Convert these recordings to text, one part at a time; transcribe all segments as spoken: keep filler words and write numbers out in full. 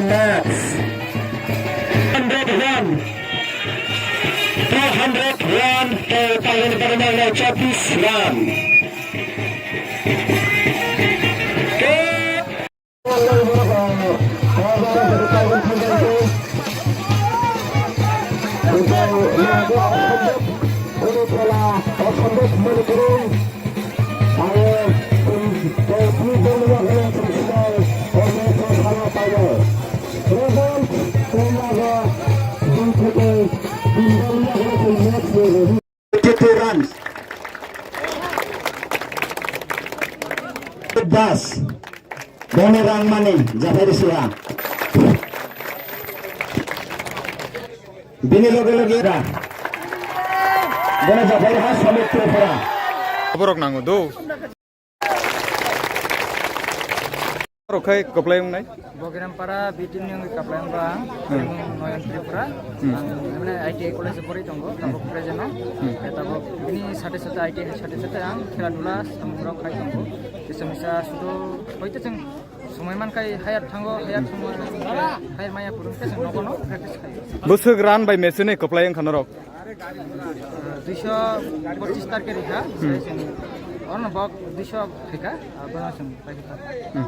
Match. Hundred run. Two hundred run. Tei palni bagwi nangnai chobbish run. Fifty-two runs. Das. Boni rang mani, japhai risuha. Bini loge loge ra. Boni japhai ha Samit Tripura. Borok nango do. Borok khai kwplai wngnai. Bogirampara B team ni wngwi kwplai wngo ang. Hmm. Noyon Tripura. Hmm. Ang, mane, I T I college o pori tongo, tabuk present o. Hmm. Tabuk bini sate sate I T I ni sate sate ang khela dula samung rok khai tongo. Kisa misa sudu hoite chwng Somoi man kai hayat thango, hayat somoi hayat maya purung khe chwng nogo no practice khaio. Bwswk run bai match ni kwplai wngkha norok? Duiso pochis target rikha, hmm, sai chwng ono bok duiso rikha, abono chwng paikha. Hmm.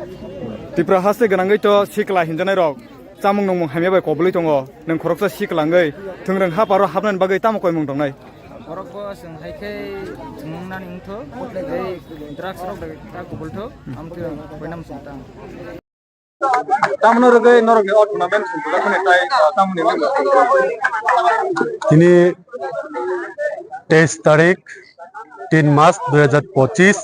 Tripura haste gwnangwi to sikla hinjanai rok chamung nungmung hamya bai kobului tongo. Nwng khoroksa sikla wngwi thwngrwng haparo hapnani bagwi tamo koimung tongnai? Borok bo chwng hai khe chwng nani wngtho, tei drugs rok bai ta kubultho, amtwi boinam chwng tang. Tamno rwgwi norokni o tournament swngjak hwnwi tai, ah, tamoni wngwi. Tini teis tarik, tin mas dui hajar pochis,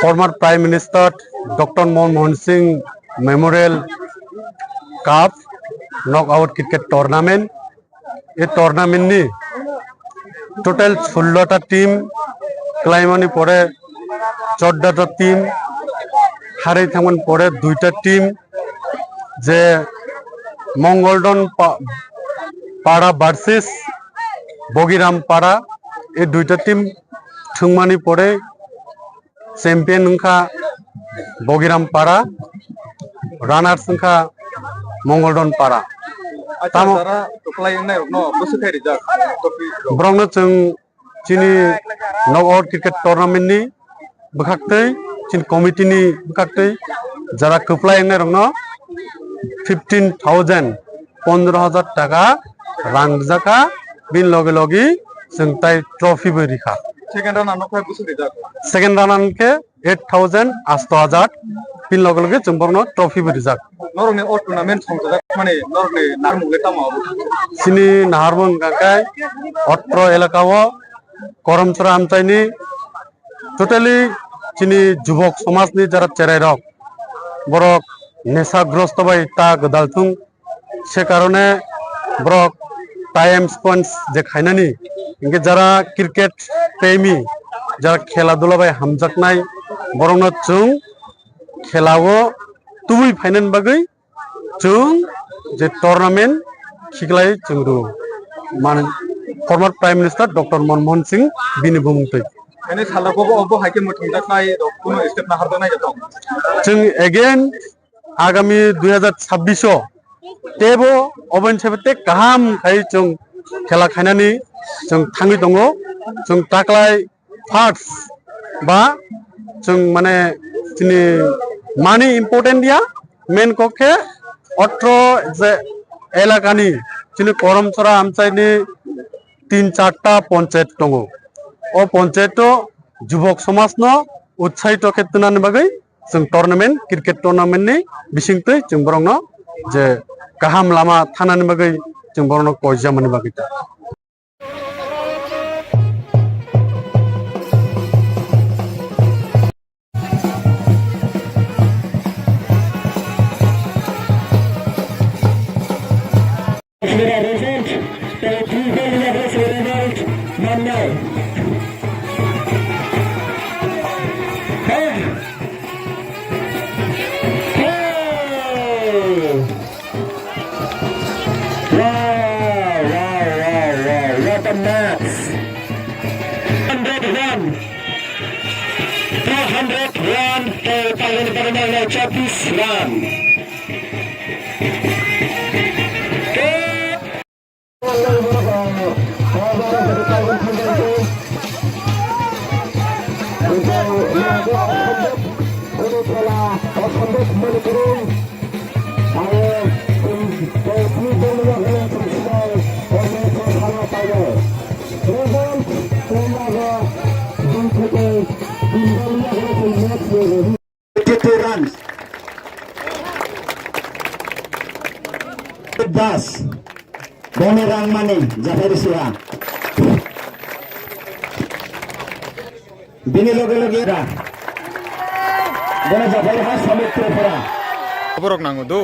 former Prime Minister Doctor Manmohan Singh Memorial Cup Knockout Cricket Tournament. E tournament ni total sullo ta team klaimani pore choddo ta team harwi thangmani pore duita team je Mongoldon pa-, Para versus Bogiram Para, e duita team thwngmani pore champion wngkha Bogiram Para, runners wngkha Mongoldon Para. Acha, tamo jara kwplai wngnai rokno bwswk khai rijak trophy rok? Borokno chwng chini knockout cricket tournament ni bwkhaktwi, chini committee ni bwkhaktwi jara kwplai wngnai rokno fifteen thousand, pondro hajar taka rang rijak kha, bini loge loge chwng tai trophy bo rikha. Second runner no khe bwswk rijak? Second runner khe eight thousand, asto hajar, bini loge loge chwng borokno trophy bo rijak. Norokni o tournament songchajak mani norokni naharmung le tamo abo? Chini naharmung hwnkha khe otro elaka o Koromchora amchaini totally chini jubok somajni jara cherai rok, borok nesagrosto bai ta gwdal thung, se karone borok time spend je khainani, hinkhe jara cricket premi, jara khela dula bai hamjaknai, borokno chwng khelao tubui phainani bagwi chwng je tournament khiklai chwng rw mani former Prime Minister Doctor Manmohan Singh bini bumung twi. Ani salo bo, bo hai khe mwthangjaknai rok kuno step naharjaknai tong. Chwng again agami dui hajar chabbish o tebo oboni sebe te kaham khai chwng khela khainani chwng thangwi tongo. Chwng taklai first ba chwng mane chini mani important ya, main kok khe otro je elakani chini Koromchora amchaini tin charta ponchayat tongo. O ponchayat o jubok somajno utsahito khe twnani bagwi chwng tournament, cricket tournament ni bisingtwi chwng borokno je kaham lama thanani bagwi chwng borokno koijamani bagwi ta. Result, tei twi gol ni result mannai. Hey! Hey! Wow, wow, wow, wow, what a match! Hundred run, two hundred run, tei Chobbish run. Eighty-two runs. Das. Boni rang mani, Japhai Risiha. Bini loge loge ra. Boni Japhai ha Samit Tripura. Borok nango do.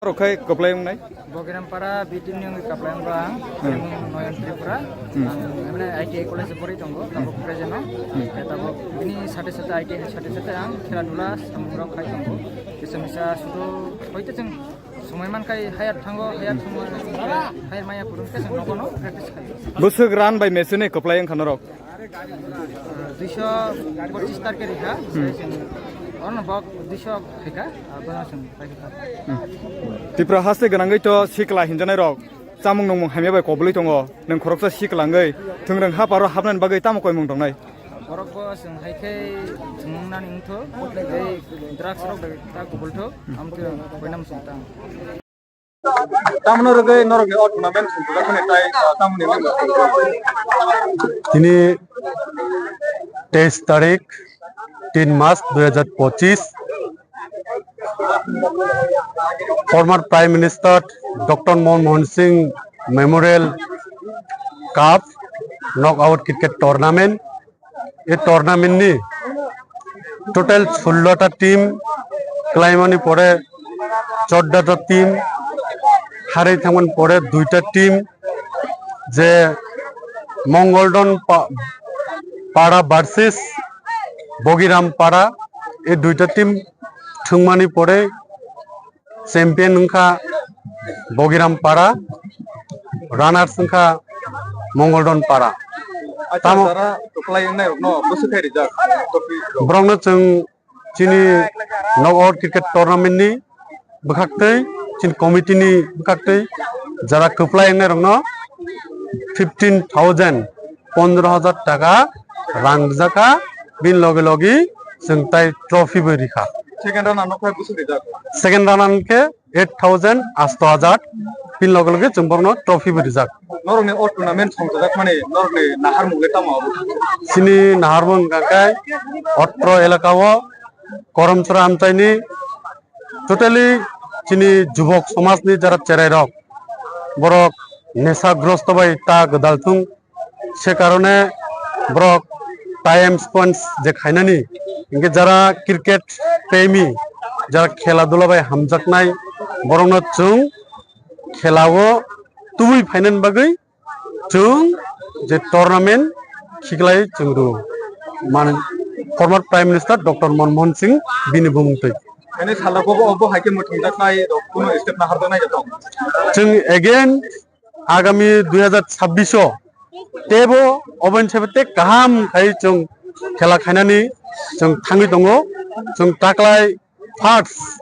Borok khai kwplai wngnai. Bogirampara B team ni wngwi kwplai wngo ang. Hmm. Noyan Tripura. Hmm. Ang, mane, I T I college o pori tongo, tabuk present o. Hmm. Tabuk bini sate sate I T I ni sate sate ang khela dula samung rok khai tongo. Kisa misa sudu hoite chwng somoi man khai hayat thango, hayat somoi hayat maya purung khe chwng nogo no practice khai. Bwswk run bai match ni kwplai wngkha norok? Duiso pochis target rikha, hmm, sai chwng, ono bok duiso khaikha, abono chwng paikha. Hmm. Tripura haste gwnangwi to sikla hinjanai rok chamung nungmung hamya bai kobului tongo, nwng khoroksa sikla wngwi thwngrwng haparo hapnani bagwi tamo koimung tongnai? Borok bo chwng hai khe thwngnani wngtho, tei drugs rok bai ta kubultho, amtwi koinam chwng tang. Tamno rwgwi norokni o tournament songkha khani tai, ah, tamoni nang. Tini teis tarik, tin mas dui hajar pochis, former Prime Minister Doctor Manmohan Singh Memorial Cup Knockout Cricket Tournament. E tournament ni total sullo ta team, klaimani pore choddo ta team, harwi thangmani pore duita team, je Mongoldon pa-, Para versus Bogiram Para, e duita team thwngmani pore champion wngkha Bogiram Para, runners wngkha Mongoldon Para. Acha, tamo jara kwplai wngnai rokno bwswk khai rijak trophy rok? Borokno chwng chini knockout cricket tournament ni bwkhaktwi, chini committee ni bwkhaktwi jara kwplai wngnai rokno fifteen thousand, pondro hajar taka rang rijak kha, bini loge loge chwng tai trophy bo rikha. Second runner no khai bwswk rijak? Second runner khe eight thousand, asto hajar, bini loge loge chwng borokno trophy bo rijak. Norokni o tournament songchajak mani norokni naharmung le tamo abo? Chini naharmung hwnkha khe otro elaka o Koromchara amchaini totally chini jubok somajni jara cherai rok, borok nesagrosto bai ta gwdal thung, se karone borok time spend je khainani, hinkhe jara cricket premi, jara khela dula bai hamjaknai, borokno chwng khelao tubui phainani bagwi chwng je tournament khiklai chwng rw mani former Prime Minister Doctor Manmohan Singh bini bumung twi. Ani salo bo, bo hai khe muthungjaknai rok kuno step naharjaknai tong. Chwng again agami dui hajar chabbish o tebo oboni sebe te kaham khai chwng khela khainani chwng thangwi tongo. Chwng taklai first